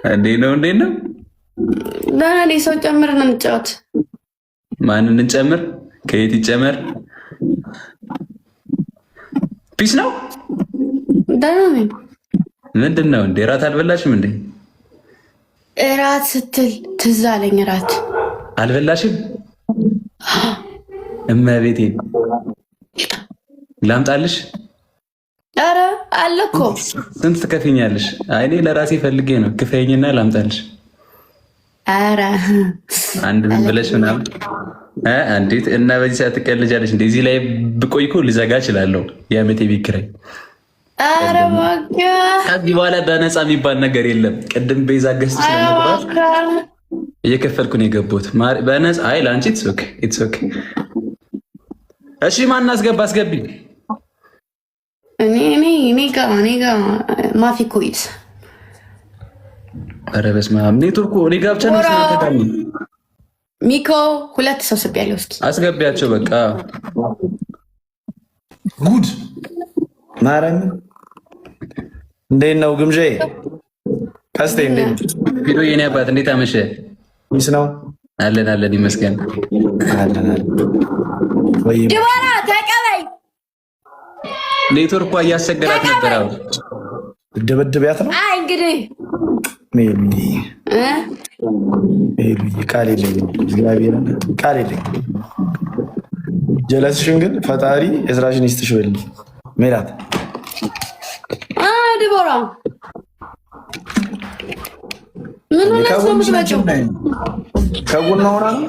እንዴት ነው? እንዴት ነው? ደህና ነኝ። ሰው ጨምረን እንጫወት። ማንን እንጨምር? ከየት ይጨመር? Peace ነው። ደህና ነኝ። ምንድን ነው እንዴ? እራት አልበላሽም እንዴ? እራት ስትል ትዝ አለኝ። እራት አልበላሽም? እመቤቴ ላምጣልሽ? ኧረ አለ እኮ። ስንት ትከፍኛለሽ? አይ እኔ ለራሴ ፈልጌ ነው። ክፈይኝና ላምጣልሽ። ኧረ አንድ ምን ብለሽ ምናምን እንዴት እና በዚህ ሰዓት ትቀልጃለሽ? እንዴ እዚህ ላይ ብቆይ እኮ ልዘጋ እችላለሁ። የዓመቴ ቤት ኪራይ። ኧረ እባክህ ከዚህ በኋላ በነፃ የሚባል ነገር የለም። ቅድም ቤዛ ገዝት ስለመግባት እየከፈልኩ ነው የገባሁት። በነፃ አይ ለአንቺ it's okay it's okay። እሺ ማን አስገባ? አስገቢ። እኔ ጋ مافي كويس። ኧረ በስመ አብ ኔትወርኩ እኔ ጋ ብቻ ነው። ስለተጋሚ ሚኮ ሁለት ሰው ስቤያለሁ። እስኪ አስገቢያቸው በቃ። ጉድ ማርያምን እንዴት ነው ግምጄ? ቀስቴ እንዴት ነው? ቪዲዮ የኔ አባት እንዴት አመሸ? ሚስ ነው። አለን አለን ይመስገን። አለን አለን። ወይ ድባራ ተቀበይ። ኔትወርኳ እያስቸገራት ነበር። አሁን ደበድቢያት ነው። አይ እንግዲህ ሜሉዬ ሜሉዬ ቃል የለኝም፣ እግዚአብሔርን ቃል የለኝም። ጀለስሽን ግን ፈጣሪ የስራሽን ይስጥሽ በልኝ ሜላት። ድቦራ ምን ሆነሽ ነው የምትመጪው? ከጎኗ ሆና ነው።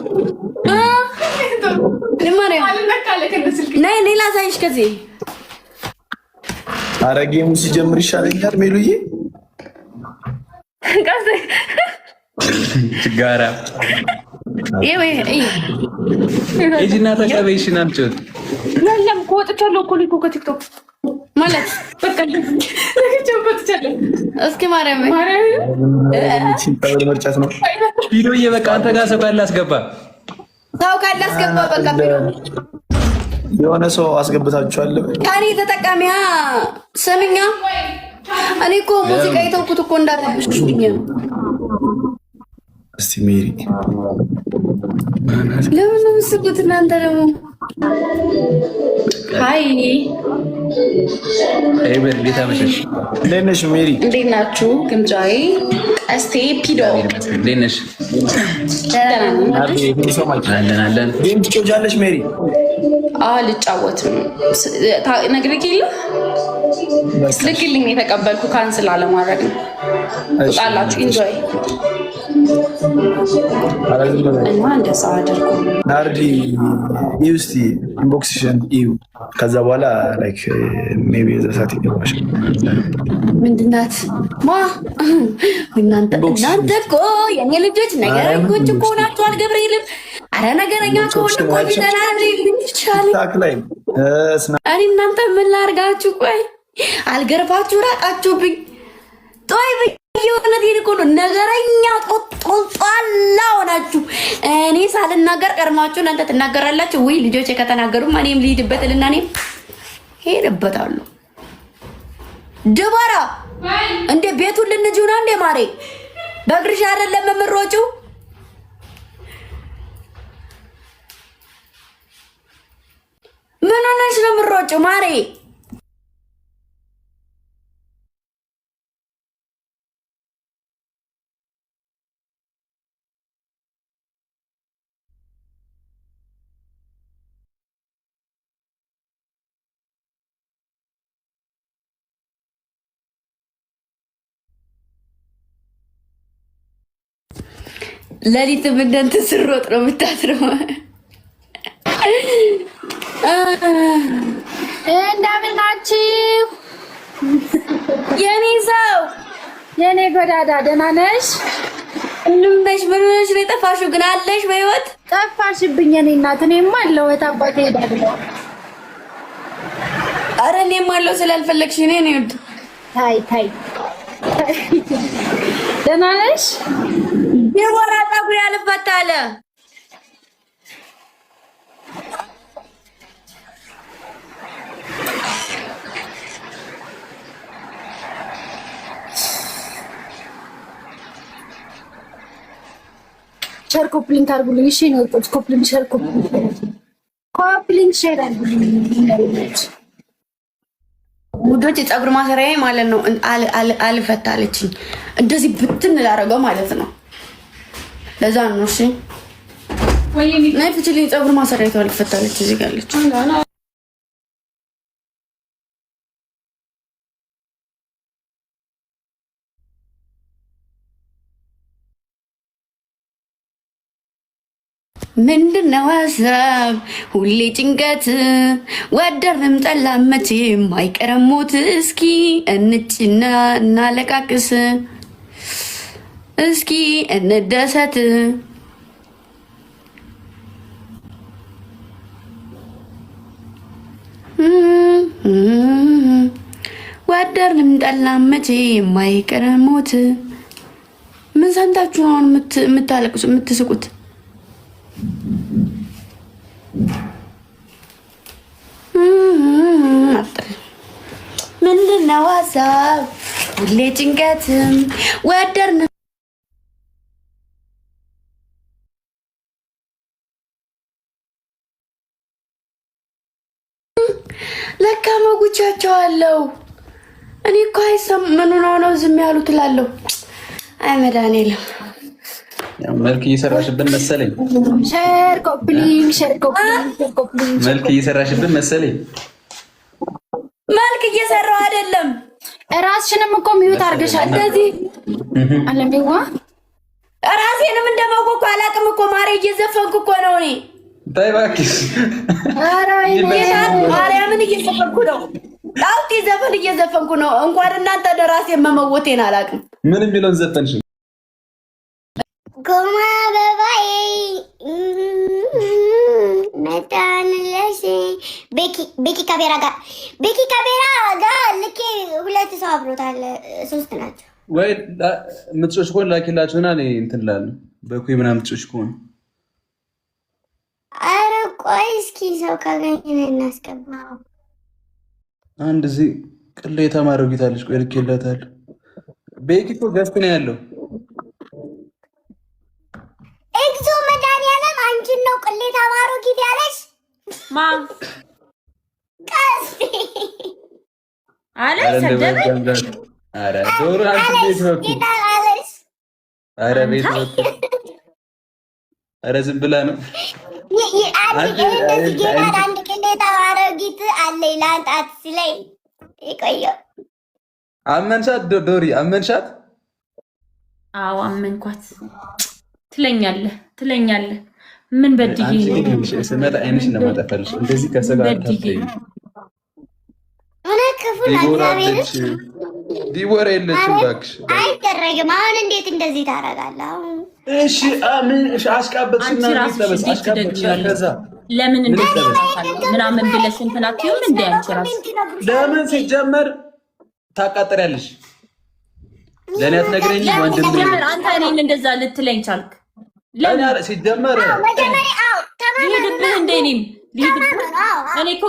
ነይ እኔ ላሳይሽ። ከዚህ ኧረ game ኡ ሲጀምር ይሻለኛል ሜሉዬ። ችጋራ ሂጂና ተቀበይሽን አምጪው። የለም እኮ ወጥቻለሁ እኮ እኔ እኮ ከቲክቶክ ማለት በቃ ወጥቻለሁ። እስኪ ማርያም ጠበል መርጨት ነው። ቪዲዮ በቃ አንተ ጋር ሰው ካለ አስገባ፣ ሰው ካለ አስገባ። በቃ የሆነ ሰው አስገብታችኋል። ከኔ ተጠቃሚያ ስምኛ። እኔ እኮ ሙዚቃ የተውኩት እኮ እንዳረብሽኝ። እስቲ ሜሪ ለምን ነው የምትስቁት እናንተ ደግሞ? Hi ኤበር እንዴት አመሸሽ? እንዴት ነሽ ሜሪ? እንዴት ናችሁ? ግምጃዬ፣ ቀስቴ፣ ፒዶ እንዴት ነሽ? አለን አለን። Game ትጫወቻለሽ ሜሪ? አልጫወትም። ነግሬህ የለ ልክልኝ የተቀበልኩ cancel አለማድረግ ነው። ጣላችሁ enjoy እና እንደዛ አድርጉ። ናርዲ እዩ እስኪ inbox ሽን እዩ። ከዛ በኋላ like maybe እዛ ሰዓት ይገባሻል። ምንድናት ማ እናንተ እናንተ እኮ የኔ ልጆች ነገረኞች እኮ ናችኋል። ገብርኤልም አረ ነገረኛ ከሆነ እኮ ይቻል። TikTok ላይ እኔ እናንተ ምን ላርጋችሁ? ቆይ አልገርፋችሁ ራቃችሁብኝ። ጦይ የእውነቴን እኮ ነው። ነገረኛ ጦልጧላ ሆናችሁ እኔ ሳልናገር ቀድማችሁ እናንተ ትናገራላችሁ። ውይ ልጆቼ ከተናገሩማ እኔም ልሂድበት ልና እኔም ሄድበታለሁ። ድበራ እንዴ ቤቱን ልንጂው ነው እንዴ ማሬ? በእግርሽ አይደለም የምሮጪው? ምን ሆነሽ ነው የምሮጪው ማሬ? ሌሊትም እንደንትን ስሮጥ ነው የምታድረው። እንደምን ናችሁ የኔ ሰው የኔ ጎዳዳ? ደህና ነሽ? እንምበሽ ምን ሆነሽ ነው የጠፋሽው? ግን አለሽ በህይወት? ጠፋሽብኝ የኔ እናት። እኔማ አለሁ አባቴ እሄዳለሁ። ኧረ እኔም አለሁ ስላልፈለግሽ እኔ ነው። ታይ ታይ፣ ደህና ነሽ? የወራ ፀጉር ያልፈታ አለ። Share copy link አድርጉልኝ። እሺ ነው copy link share copy link share አድርጉልኝ። ውዶች የፀጉር ማሰሪያ ማለት ነው አልፈታለችኝ። እንደዚህ ብትን ላደረገው ማለት ነው። ለዛ ነው። እሺ ናይ ፍችልኝ። ፀጉር ማሰሪያ አልፈታለች። እዚህ ጋር አለች። ምንድነው ሀሳብ ሁሌ ጭንቀት፣ ወደድንም ጠላን መቼም አይቀርም ሞት። እስኪ እንጭና እናለቃቅስ፣ እስኪ እንደሰት። ወደድንም ጠላን መቼም አይቀርም ሞት። ምን ሰምታችሁ ነው አሁን የምታለቅሱ የምትስቁት? ምንድነው ሀሳብ ሁሌ ጭንቀትም ወደርን ለካ መጉቻቸዋለሁ። እኔ እኮ አይሰም ምን ሆነው ነው ዝም ያሉት እላለሁ። አይ መድኃኒዓለም መልክ እየሰራሽብን መሰለኝ። Share copy link share copy link copy link መልክ እየሰራሽብን መሰለኝ። መልክ እየሰራው አይደለም። እራስሽንም እኮ mute አድርገሻል። እንደዚህ አለሚዋ ራሴንም እንደማወቅኩ አላውቅም እኮ ማሬ፣ እየዘፈንኩ እኮ ነው እኔ። ተይ እባክሽ፣ ማርያምን እየዘፈንኩ ነው። ጣውጢ ዘፈን እየዘፈንኩ ነው። እንኳን እናንተ ራሴን መመወቴን አላውቅም። ምን የሚለውን ዘፈንሽ? ጎማ አበባዬ መጣንለሽ ቤኪ ካሜራ ጋር ቤኪ ካሜራ ጋር ልኬ ሁለት ሰው አብሮታል። ሶስት ናቸው። ወይ የምትጮች ከሆነ ላኪላችሁና እኔ እንትን እላለሁ። በኩይ ምናምን የምትጮች ከሆነ ኧረ ቆይ እስኪ ሰው ካገኘን እናስገባው። አንድ እዚህ ቅሌ የተማረው ጌታለች። ቆይ ልኬላታለሁ። ቤኪ እኮ guest ነው ያለው። እግዚኦ መድኃኒዓለም አንቺን ነው ቅሌት አሮጊት ያለሽ ማ ቀስቴ አለ ሰደበኝ። ኧረ ዶሮ አንቺ ቤት በኩል ጌታ አለሽ። ኧረ ቤት በኩል ኧረ ዝም ብላ ነው። አንድ እንደዚህ ጌታ አንድ ቅሌት አሮጊት አለኝ ላንጣት ሲለኝ የቆየው አመንሻት ዶሪ አመንሻት። አዎ አመንኳት። ትለኛለህ ትለኛለህ። ምን በድዬ አንቺ ግን ስመጣ አይንሽን ነው የማጠፋልሽ። እንደዚህ ከሰው ጋር በድዬ አታብጠይም። እውነት ክፉ ነው። ዲቦራ እግዚአብሔርን አለች። ዲቦራ የለችም እባክሽ። አይደረግም። አሁን እንዴት እንደዚህ ታደርጋለህ? አሁን እሺ አምን እሺ፣ አሽቃበጥሽና አንቺ ራስሽ እንዴት ለበስ እንዴት አሽቃበጥሽ። ትደግሚዋለሽ? ከዛ ለምን ምን እንደዚህ ይጠበስ? ምናምን ብለሽ እንትን አትይውም እንዴ አንቺ ራስሽ? ለምን ሲጀመር ታቃጥሪያለሽ? ለእኔ አትነግረኝም? ለምን ወንድም ሲጀመር አንተ እኔን እንደዛ ልትለኝ ቻልክ? ለምን ሲጀመር መጀመሪያ አዎ፣ ልሂድብህ እንደ እኔም ልሂድብህ? እኔ እኮ